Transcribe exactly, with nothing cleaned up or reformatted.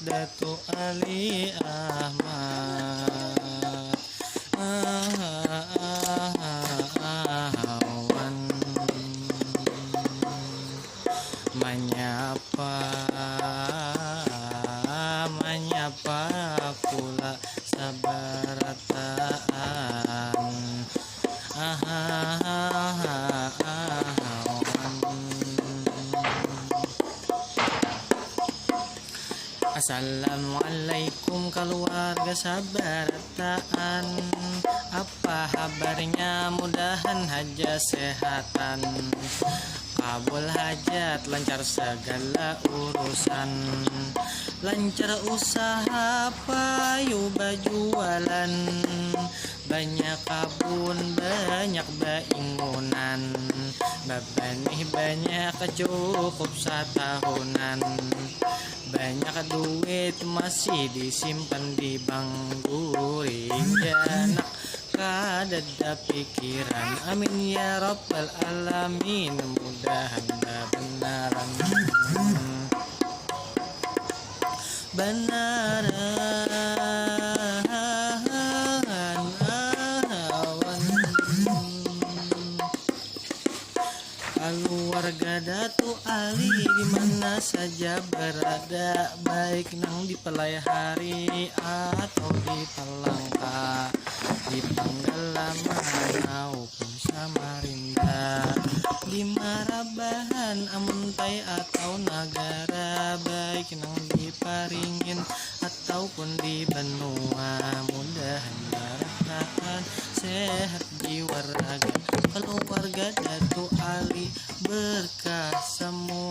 Datu Ali Ahmad. Ah, ah, ah, ah, wan. Manyapa, manyapa kula sabarataan. Ah, ah, ah, ah, wan. Assalamualaikum kaluarga sabarataan. Apa habarnya? Mudahan haja sehatan. Kabul hajat, lancar segala urusan. Lancar usaha payu bajualan. Banyak kabun, banyak baingunan. Babanih banyak, cukup satahunan. Banyak duit masih disimpan di bank. Guring janak kadada pikiran. Amin ya rabbal alamin. Mudahan babenaran. Banaran awan. Kaluarga Datu Ali di mana saja berada, baik nang di Palai Hari atau di Palangka, di Panggalaman maupun Samarinda, di Marabahan, Amuntai atau Nagara, baik nang di Paringin ataupun di Banua, mudahan barataan sehat jiwa raga. Kaluarga Datu Ali berkah semua.